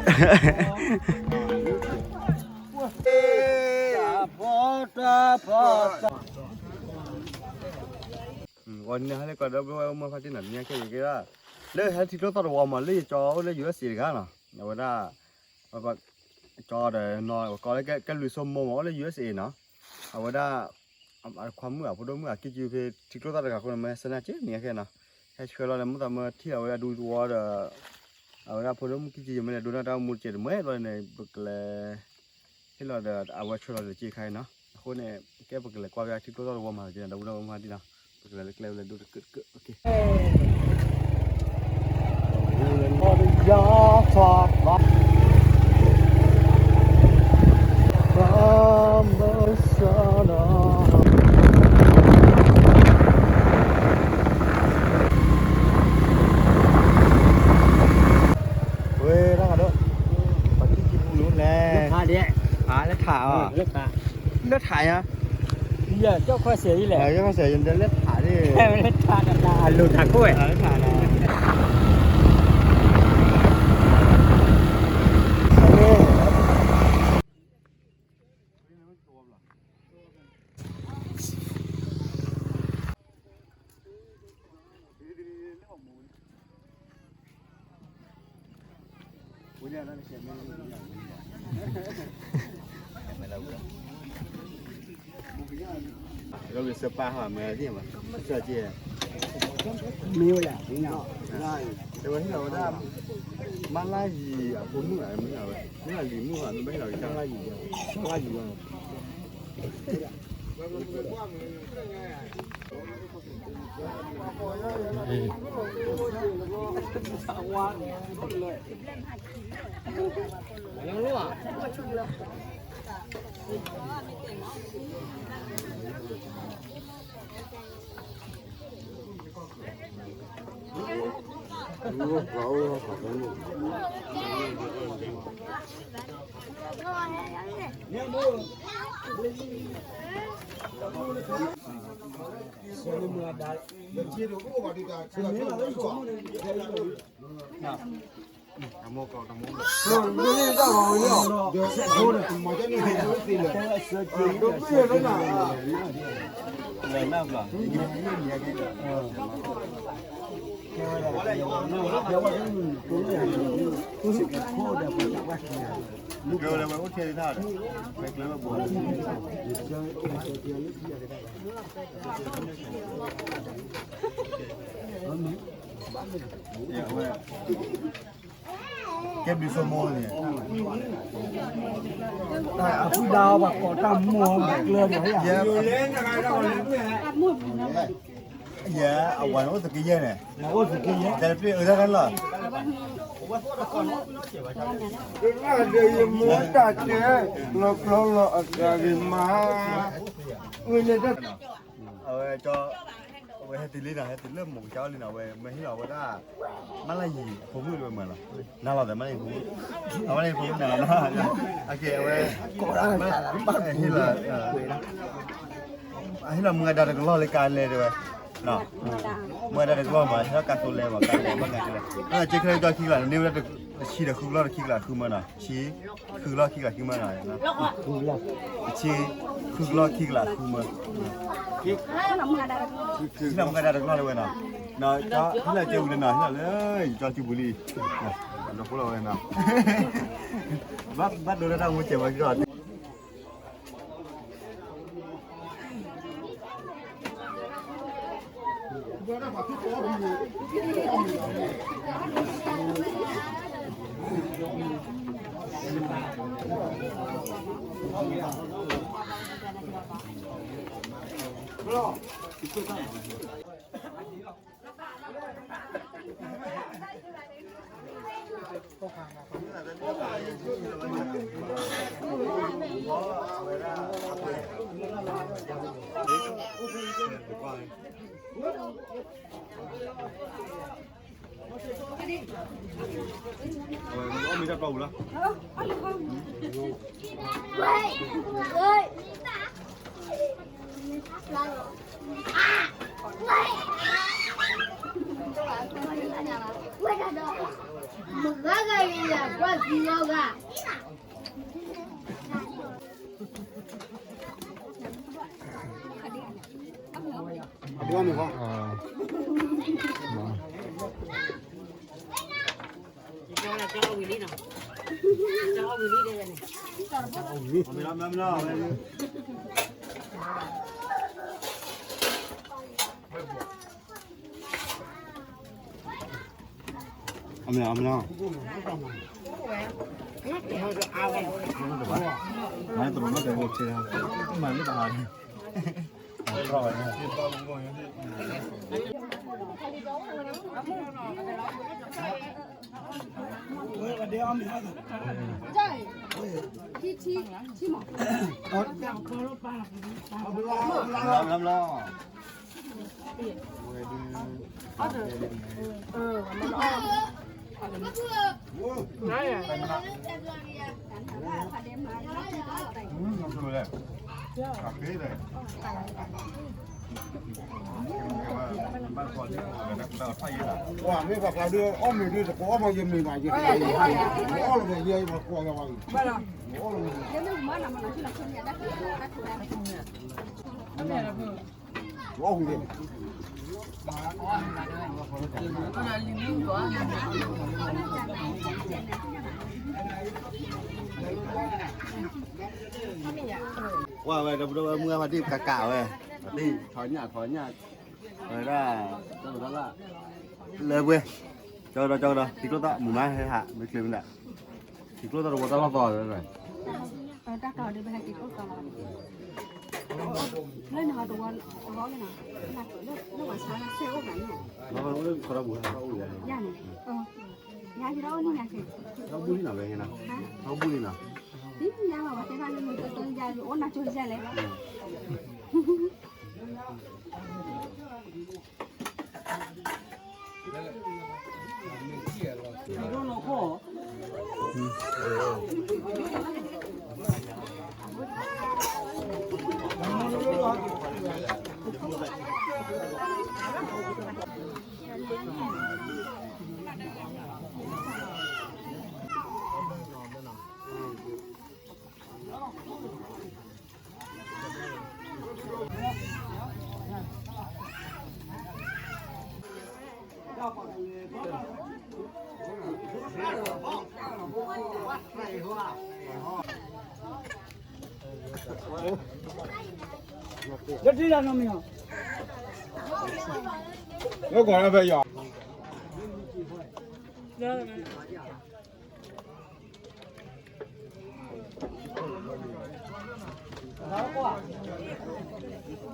ဂီၤနံၤဟါလၢ ကီၢ်ဒီဘျီဝဲမုၢ်ဖါတံၢ်နီၤ နံၤဟါခဲအံၤက့ၤဒၣ် လၢဟဲထံကျိသီၣ်တဝီမး လၢယကၠီအိၣ်လၢ ယူအက်စ်အေ တဂၤနီၤ အဝဲဒၣ် ကၠီဒီးနီၤ ကိးလၢကဲလွံၢ်စိမိၢ်မး အိၣ်လၢ ယူအက်စ်အေ နီၤ အဝဲဒၣ် ခွါမုၣ်အဖိဒိၣ်မုၣ်အကံၢ်ကံၢ်ဖဲထံကျိသီၣ်တဂၤအဃိန့ၣ် မ့ၢ်ဟဲဆၢနၢ်က့ၤနံၤဟါခဲနီၤ ဟဲဆှၢလီၤဒီး မုၢ်သးမၢထံၣ်အဝဲဒၣ်ဒူသဝီဒီး အဝဲဒၣ်ဖိဒိၣ်မုၣ်ကံၢ်ကံၢ်ယမ့ၢ်လဲၤဒိနၢ်တၢ်အိၣ်မူတကဲးတမှဲဘျီန့ၣ် ပကလဲၤ ဟ့ၣ်လီၤဒီးအဝဲဆှၢလီၤဒီးက့ၤခါအံၤနီၤ အဃိန့ၣ် ကဲပကလဲၤကွၢ်ဖဲထံကျိသီၣ်တဝီမးက့ၤနီၤ ဒီပုၢ်ဒီဝဲၢ်မုၢ်ဖါတံၢ်နီၤ ပကလဲၤလၢကျဲဝဲလဲၤဒိတကၢးတကၢး ဝဲဒၣ် ပှၤထံၣ်ကံၢ်ပူၤန့ၣ်လဲၣ် လၢထးအီၤ လၢထးညါ လၢထး လၢထး အလိၤထးခိၣ်ဝဲ လၢထး လၢဝံစပာ်ဟးမၤသ့ၣ်မး စၢ်က့ မ့ၢ်ဝဲဒၣ် တဲဝဲဟ့ၣ်လီၤဝဲဒၣ် မါလါယံၤအဖိမုၣ်ဧါ မ့ၢ်ဝဲ မ့ၢ်လံၤမုၣ်ဧါ မ့ၢ်ဘၣ်ဟ့ၣ်လီၤက့ၤ မါလါယံၤ မါလါယံၤ ကဲ ဘျုးစိမိၢ်န့ၣ် အဖုဒါအီၤ ပှၤကိးတၢ်မိၢ်အီၤ ကျဲမး ယဲ အဝဲန့ၣ်အိၣ်သုးက့ယဲၢ်န့ၣ် အိၣ်သုးက့ယဲၢ် တၢ်တပျ့ၢ်အၢတၢ်တၢ်လီၢ် တၢ်ဒီးယမိၢ်တၢ်တဲ လီၤကျီလီၤအသးဂ့ၤမး ဝဲန့ၣ်တၢ် အဝဲကၠီ အဝဲဟဲတုၤလံနီၤ ဟဲတုၤလၢမိၢ်ကစၢ်အီၤလံနီၤ အဝဲမ့ၢ်ဟ့ၣ်လီၤဝဲဒၣ် မါလါယံၤအဖိမုၣ်လၢဝဲမၢလီၤ နၤလီၤသးမါလါယံၤဖိမုၣ် အမါလါယံၤဖိမုၣ်နၤလီၤ အကဲ အဝဲ ဟ့ၣ်လီၤ အဟ့ၣ်လီၤမုၢ်အဒါတကလီၢ်လၢကါလဲၣ်တဲဝဲ မုၢ်အဒါတကလီၢ်မး ဟဲလီၤကါသိလဲၣ်မး ကါသိလဲၣ်မး ကါသိလဲၣ် ကဲခဲလၢာ်ကၠီခံကလး န့ၢ်ဝဲဒၣ်တဆံဒီးဃုကလီၢ်တခံကလးဃုမၢနီၤ ဆံ ဃုကလီၢ်ခံကလးဃုမၢနီၤ တဆံ ဃုကလီၢ်ခံကလးဃုမၢ ဟ့ၣ်လီၤမုၢ်အဒါတကလီၢ်လၢဝဲနီၤ ဟ့ၣ်လီၤကဲဝံၤလၢနီၤ ဟ့ၣ်လီၤလၢ ယကၠီစုပူၤလံ ဒီဖိလီၤဝဲနီၤ ဘၣ်ဒိလၢတၢ်မူကဲးဝဲကဒီး ပှၤမ့ၢ်ပှၤကျါဒုး အီၣ်မ့ၤဒုး တကိးအီၣ်မ့ၤယမ့ၤဘၣ် ယအီၣ်လီၤမ့ၤ ယပှၤကိးယၤဘၣ်အံၤ ယအီၣ်လီၤမ့ၤ ယအီၣ်ဝံၤ ကွၢ်ဝဲ ဒီပုၢ်ဒီဝဲၢ်မုၢ်ဂၢ်ဖါတံၢ်ကးကးဝဲ ပှၤတံၢ်ထီညၣ်ထီညၣ် ဝဲဒၣ် လၢပှဲၤ ကၠီကဒီး ကၠီကဒီး ထံကျိသၣ်မုာ်မး ဟဲဟး မ့ၢ်ချ့မ့ၢ်ဒၣ် ထံကျိသၣ်တဝီတၢ်လီၢ်သီ တၢ်ကီဒုး ပဟဲက့ၤကိၢ်သီလီၤ လၢန့ၣ်ဟီတဝီတဝီလၢနီၤ လၢပှၤဆါဆဲအိၣ်ဘၣ်န့ၣ် ယၤန့ၣ် ယၤယဒီးအိၣ်န့ၣ်ညါက့ၤ ထီဘူလံနီၤ ဝဲက့ၤနီၤ ထီဘူလံနီၤ ဒ်ညါဘၣ် ပှၤတဲ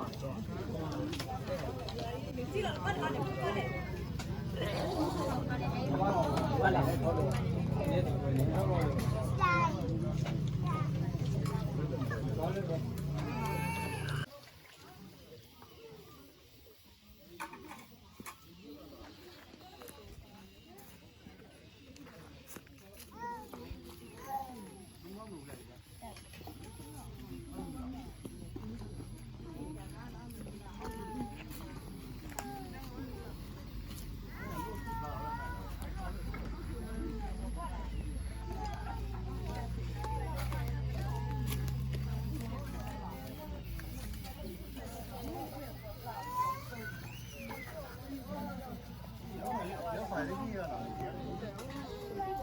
ဘၣ်လၢမုၢ်တၢတၢယၤယအိၣ်နၤကၠိယဲလဲၣ် လၢတံၢ်လၢနီၢ်မံၤ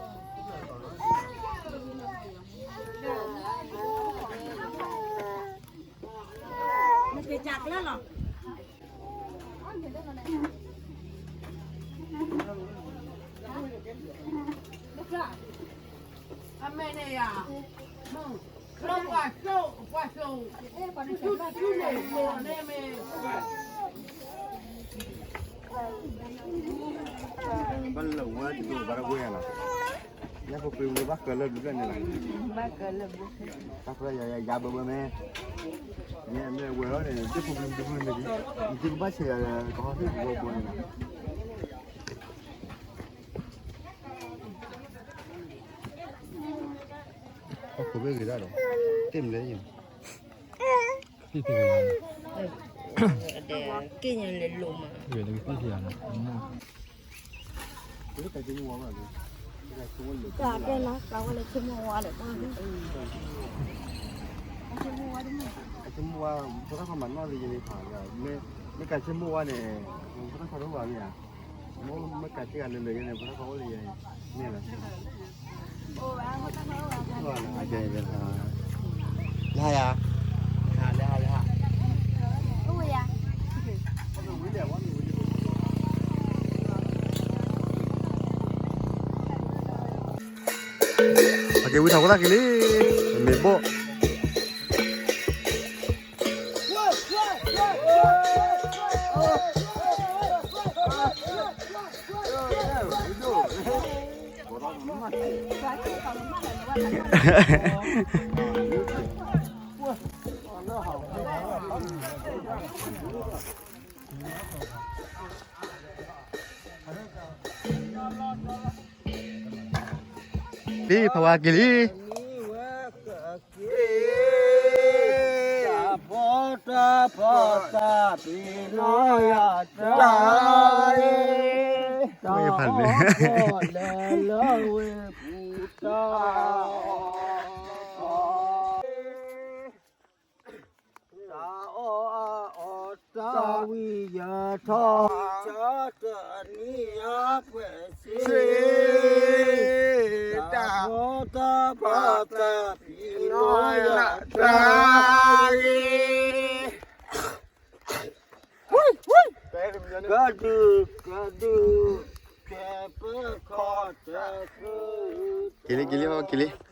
ဟီ လၢ နက့ၤကးကျၢၢ်လီၤ အမဲာ်န့ၣ်ယၤ လၢပှၤစိပှၤစိ ဆူဆူန့ၣ် ကိးန့ၣ်မ့ၢ် ဘၣ်လၢဝဲတဒိးဘၣ်တဝဲလီၤ ယဲၢ်ဖိပှ့ၤဝံၤဘၣ်ကၢၤလၢဘျုးဖျၢၣ်န့ၣ်လီၤ ဘၣ်ကၢၤလၢဘျုးဖျၢၣ် တၢ်ဖျၢၣ်ယၤယၤဘၢဘၢမ့ၢ် မ့ၢ်ဝဲၤလီၤန့ၣ် ယဲၢ်ဖိပှ့ၤဝံၤတဒိးန့ၣ် ယကဘၣ်ဆဲးယၤလၢကဟီၣ်ဟံၣ်ကဘီဘိန့ၣ်လီၤ ဟီၣ်ခိၣ်ဘ့ၣ်ဂ့ၤဒၣ်ဒီး တ့ၢ်မလဲၣ်ယၤ တ့ၢ်တ့ၢ်ဂ့ၤ ဒီးက့ၢ်ညါလဲၤလိၤမး, ဝဲတကသ့ၣ်ဖျါနီၤ, တၢ်တဲနၤ သးဝဲလၢဆိကမိၣ်ဝါဒီး ဆိကမိၣ်ဝါ ဖိသၣ်ခွါမၤနီၣ်လၢယန့ၣ်ဖး, မ့ၢ်ကးဆိကမိၣ်ဝါန့ၣ် ဖိသၣ်ခွါတအိၣ်ဘၣ်မ့ၢ်ဧါ, မ့ၢ်ကးစ့ၢ်ကီးလၢလၢယဲန့ၣ် ဖိသၣ်ခွါအိၣ်လၢယဲန့ၣ်, မ့ၢ်လၢ လၢယၤ, လၢယၤ, အက့ၤဝံထီၣ်ဖိသၣ်က့ၤလံ, မ့ၢ်ဘိၣ် လံ ဖးဝါက့ၤလံ, တၢ်ဖီတၢ်ဖီတၢ်ပ့ၤနီၣ်ယၤတၢ်, တၢ်ဖီလဲၤလၢဝ့ၢ်ပူၤတၢ် တၢ်အီၣ်အီတၢ်ဝံၣ်ယၢၤထီၣ်, တၢ်တနံၤအပှဲၤစ့, တၢ်ဖီတၢ်ဖီတၢ်ပ့ၤနီၣ်ယၤတၢ်ဂ့ၤ, ကဒု, ကဒု, ကဲပခီတၢ်, က့ၤလံ က့ၤလံ က့ၤလံ.